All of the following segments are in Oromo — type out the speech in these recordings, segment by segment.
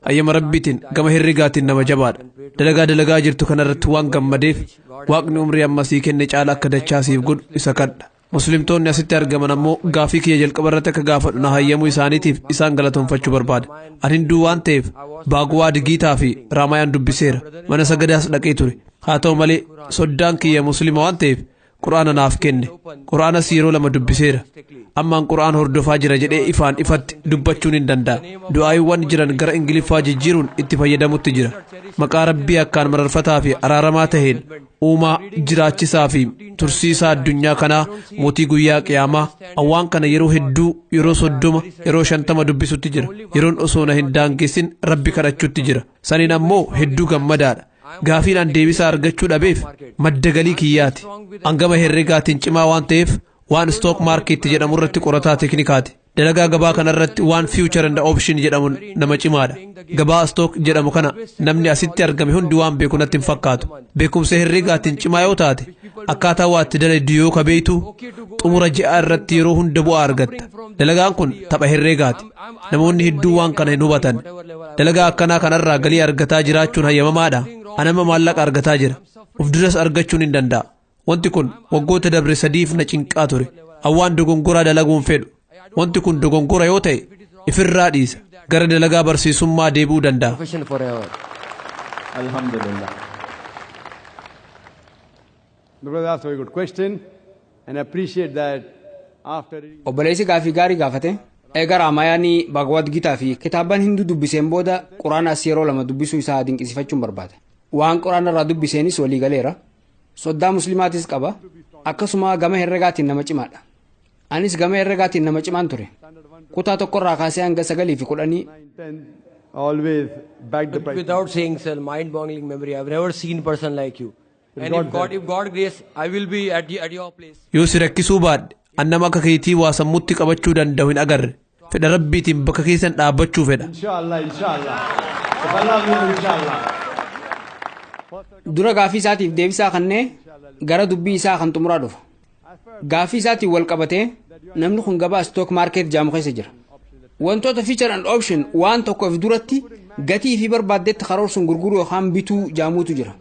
Hayyama Rabbiitiin gama herregaatiin nama jabaadha. Dalagaa dalagaa jirtu kanarratti waan gammadeef, Waaqni umrii ammasii kenne caala akka dachaa siif godhu isa kadha. Muslimtoonni asitti argaman ammoo gaafii kiyya jalqaba irratti akka gaafadhu na hayyamuu isaaniitiif isaan galatoonfachuu barbaada. Ani Hinduu waan ta'eef Baagwaad Giitaa fi Raamayaan dubbiseera. Mana sagadaas dhaqee ture. Haa ta'u malee, soddaan kiyya Muslima waan ta'eef Quraana naaf kenne. Quraanas yeroo lama dubbiseera. Ammaan Quraan hordofaa jira jedhee ifaan ifatti dubbachuun hin danda'a. Du'aayiiwwan jiran gara Ingiliffaa jijjiiruun itti fayyadamutti jira. Maqaa Rabbii akkaan mararfataa fi araaramaa taheen, uumaa, jiraachisaa fi tursiisaa addunyaa kanaa, mootii guyyaa qiyaamaa. Waan kana yeroo hedduu, yeroo 30, yeroo 50 dubbisutti jira. Yeroon osoo na hin daangessin Rabbi kadhachuutti jira. Saniin ammoo hedduu gammadaadha. Gaafiin an deebisaa argachuu dhabeef madda galii kiyyaati. Hangama herregaatiin cimaa waan ta'eef, waan stock market jedhamu irratti qorataa teeknikaati. Dalagaa gabaa kanarratti waan future and option jedhamu nama cimaadha. Gabaa stock jedhamu kana namni asitti argame hundi waan beeku natti hin fakkaatu. Beekumsa herregaatiin cimaa yoo taate, akkaataa waa itti dalagdu yoo ka beektu, xumura ji'a irratti yeroo hunda bu'aa argatta. Dalagaan kun tapha herregaati. Namoonni hedduu waan kana hin hubatan. Dalagaa akkanaa kanarraa galii argataa jiraachuun hayyamamaadha? Anama maallaqa argataa jira. Uf duras argachuun hin danda'a. Wanti kun waggoota dabre 3f na cinqaa ture. Awwaan dogongoraa dalaguun fedhu. Wanti kun dogongora yoo ta'e ifirraa dhiisa. Gara dalagaa barsiisummaa deebi'uu danda'a. Profession forever. Alhamdulillah. The brother asked a very good question and I appreciate that after reading Obboleessi gaafii gaarii gaafate. Eega Raamayaanii, Baagwaad Giitaa fi kitaabban Hinduu dubbiseen booda Quraanaas yeroo lama dubbisuu isaa dinqisiifachuun barbaada. Waan Quraana irraa dubbiseenis walii galeera. Soddaa Muslimaatis qaba. Akkasuma gama herregaatiin nama cimaadha. Anis gama herregaatiin nama cimaan ture. Kutaa tokkorraa kaasee hanga sagalii fi 10. 9, 10, always back the price. Without saying, sir, mind-boggling memory. I've never seen person like you. If And God if God, help. if God grace, I will be at your place. Yoo si rakkisuu baadhe, an nama akka keetii waa sammutti qabachuu danda'u hin agarre. Fedha Rabbiitiin bakka keessan dhaabbachuu fedha. Inshallah, inshallah. If Allah will, inshallah. Dura gaafii isaatiif deebisaa kannee gara dubbii isaa kan xumuraa dhufa. Gaafii isaatiin wal qabatee, namni kun gabaa stock market jaamu keessa jira. Wantoota future and option, waan tokko if duratti gatii fi barbaaddetti karoorsuun gurguruu yookaan bituu jaamuutu jira.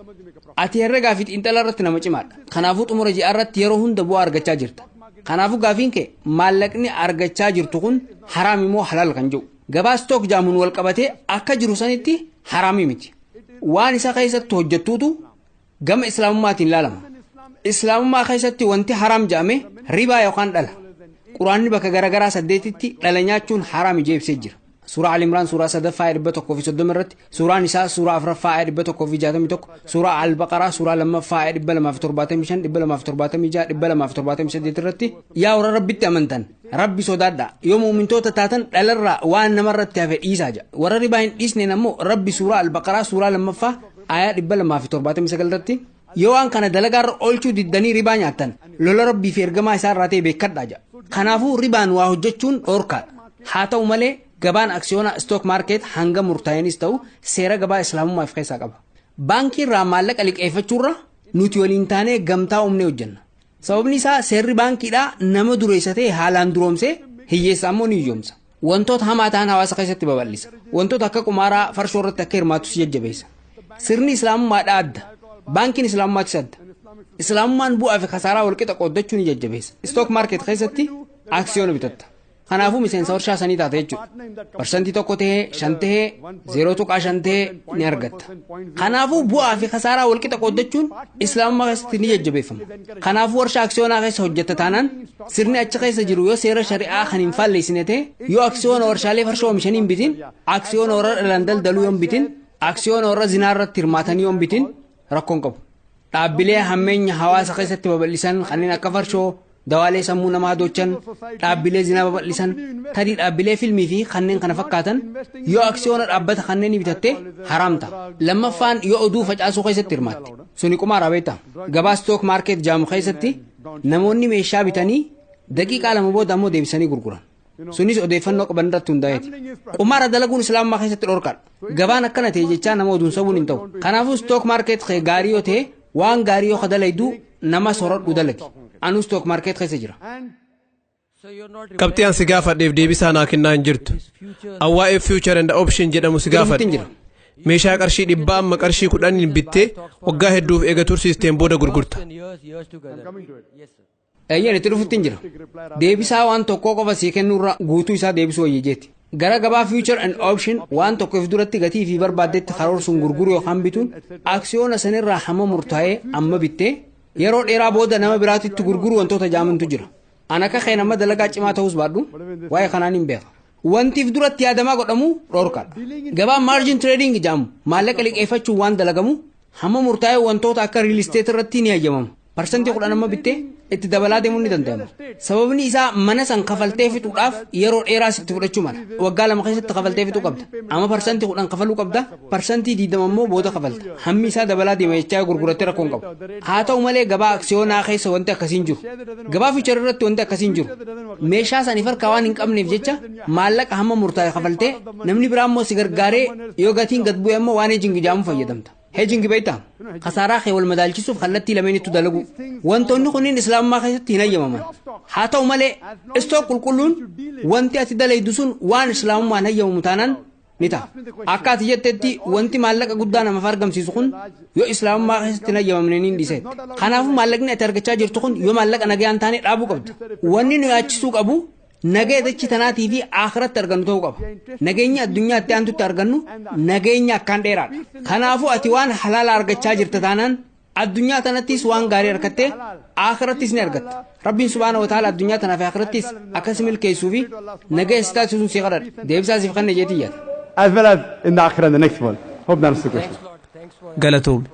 Ati herregaa fi xiinxala irratti nama cimaadha. Kanaafuu xumura ji'a irratti yeroo hunda bu'aa argachaa jirta. Kanaafuu gaafiin kee maallaqni argachaa jirtu kun haraam immoo halaal kan jedhu. Gabaa stock jaamuun wal qabatee akka jiru sanitti haraamii miti. Waan isa keessatti hojjettuutu gama Islaamummaatiin ilaalama. Islaamummaa keessatti wanti haraam jedhame ribaa yookaan dhala. Quraanni bakka garaagaraa saddeetitti dhala nyaachuun haraam ijee ibsee jira. Suuraa Al-Imraan suuraa sadaffaa 130 irratti, suuraan isaa suuraa afuraffaa 161, suuraa Al-Baqaraa suuraa lammaffaa 275, 276, 278 irratti, "Yaa warra Rabbitti amantan, Rabbi sodaadhaa, yoo muumintoota taatan dhalarraa waan namarratti hafe dhiisaa" jedha. Warra ribaa hin dhiisneen ammoo Rabbi suuraa Al-Baqaraa suuraa lammaffaa aayaa 279 irratti, "Yoo waan kana dalagaarra oolchuu diddanii ribaa nyaattan, lola Rabbii fi ergamaa isaa irraa ta'e beekadhaa" jedha. Kanaafuu ribaan waa hojjechuun dhoorkaadha. Haa ta'u malee, gabaan aksiyoona stock market hanga murtaa'eenis ta'u seera gabaa Islaamummaa of keessaa qaba. Baankii irraa maallaqa liqeeffachuurra nuti waliin taanee gamtaa uumnee hojjenna. Sababni isaa, seerri baankiidhaa nama dureessa ta'e haalaan duroomsee, hiyyeessa ammoo ni hiyyoomsa. Wantoota hamaa ta'an hawaasa keessatti babal'isa. Wantoota akka qumaaraa, farshoo irratti akka hirmaatu si jajjabeessa. Sirni Islaamummaadhaa adda. Baankiin Islaamummaatis adda. Islaamummaan bu'aa fi kasaaraa walqixa qooddachuu ni jajjabeessa. Stock market keessatti aksiyoona bitatta. Kanaafuu miseensa warshaa sanii taate jechuudha. 1% tahee, 5 tahee, 0.5 tahee ni argatta. Kanaafuu bu'aa fi kasaaraa walqixa qooddachuun Islaamummaa keessatti ni jajjabeeffama. Kanaafuu warshaa aksiyoonaa keessa hojjetta taanaan, sirni achi keessa jiru yoo seera shari'aa kan hin faalleessine ta'e, yoo aksiyoona warshaalee farshoo oomishanii hin bitin, aksiyoona warra dhalaan daldaluu yoo hin bitin, aksiyoona warra zinaa irratti hirmaatanii yoo hin bitin, rakkoon qabu. Dhaabbilee hammeenya hawaasa keessatti babal'isan kanneen akka farshoo, dawaalee sammuu namaa hadochan, dhaabbilee zinaa babal'isan, tarii dhaabbilee filmii fi kanneen kana fakkaatan, yoo aksiyoona dhaabbata kanneen bitatte haraam ta'a. Lammaffaan, yoo oduu facaasuu keessatti hirmaatte. Suni qumaaraa beektaa. Gabaa stock market jaamu keessatti namoonni meeshaa bitanii daqiiqaa 2 booda ammoo deebisanii gurguran. Sunis odeeffannoo qaban irratti hundaa'eeti. Qumaara dalaguun Islaamummaa keessatti dhorkaadha. Gabaan akkana ta'e jechaa nama oduun sabuun hin ta'u. Kanaafuu stock market gaarii yoo ta'e, waan gaarii yoo dalaydu nama soradhu dalagi. Anuu stock market keessa jira. And Qabxii an si gaafadheef deebisaa naa kennaa hin jirtu. An waa'ee future and option jedhamu si Gaafadhe gaafadhe. jira. Meeshaa qarshii 100 amma qarshii 10n bittee waggaa hedduuf eega tursiisteen booda gurgurta. Eeyyeen, itti dhufutti hin jira. Deebisaa waan tokkoo qofa sii kennuurra guutuu isaa deebisuu wayya jeeti. Gara gabaa future and option, waan tokko if duratti gatii fi barbaaddetti karoorsuun gurguruu yookaan bituun, aksiyoona sanirraa hamma murtaa'ee amma bittee yeroo dheeraa booda nama biraatitti gurguruu wantoota jaamantu jira. An akka kee nama dalagaa cimaa ta'us baadhu, waa'ee kanaan hin beeka. Wanti if duratti yaadamaa godhamu dhorkaadha. Gabaan margin trading jaamu maallaqa liqeeffachuun waan dalagamu hamma murtaa'ee wantoota akka real estate irratti ni hayyamama. 10% amma bittee itti dabalaa deemuun ni danda'ama. Sababni isaa mana san kafaltee fixuudhaaf yeroo dheeraa sitti fudhachuu mala. Waggaa 2 keessatti kafaltee fixuu qabda. Amma 10% kafaluu qabda. 20% immoo booda kafalta. Hammi isaa dabalaa deema jechaa gurgurattee rakkoon qabu. Haa ta'u malee, gabaa aksiyoonaa keessa wanti akkasii hin jiru. Gabaa future irratti wanti akkasii hin jiru. Meeshaa saniif harkaa waan hin qabneef jecha maallaqa hamma murtaa'e kafaltee namni biraa immoo si gargaaree yoo gatiin gad bu'e immoo waan hedging jedhamu fayyadamta. Hedging beektaa? Kasaaraa kee wal madaalchisuuf kallattii lameenitti dalagu. Wantoonni kunniin Islaamummaa keessatti hin hayyamaman. Haa ta'u malee, stock qulqulluun wanti ati dalaydu sun waan Islaamummaan hayyamamu taanaan ni ta'a. Akka ati jettetti wanti maallaqa guddaa namaaf argamsiisu kun yoo Islaamummaa keessatti hin hayyamamne ni dhiisetti. Kanaafuu maallaqni ati argachaa jirtu kun yoo maallaqa nagayaan taane dhaabuu qabda. Wanni nu yaachisuu qabu nagaya dachii tanaatii fi akhiratti argannu ta'uu qaba. Nageenya addunyaatti aantutti argannu nageenya akkaan dheeraadha. Kanaafuu ati waan halaala argachaa jirta taanaan addunyaa tanattis waan gaarii argattee akhirattis ni argatta. Rabbiin subhaana wa ta'ala addunyaa tanaa fi akhirattis akkas milkeessuu fi nagaya si taasisuun si kadhadha. Deebisaa siif kanne jeetii yaada. As well as in the akhirah and the next world. Hope that answers the question. Galatoomi.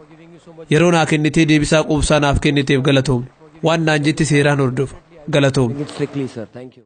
Yeroo naa kennitee deebisaa quubsaa naaf kenniteef galatoomi. Waan naan jette seeraan hordofa. Galatoomi. Strictly, sir. Thank you.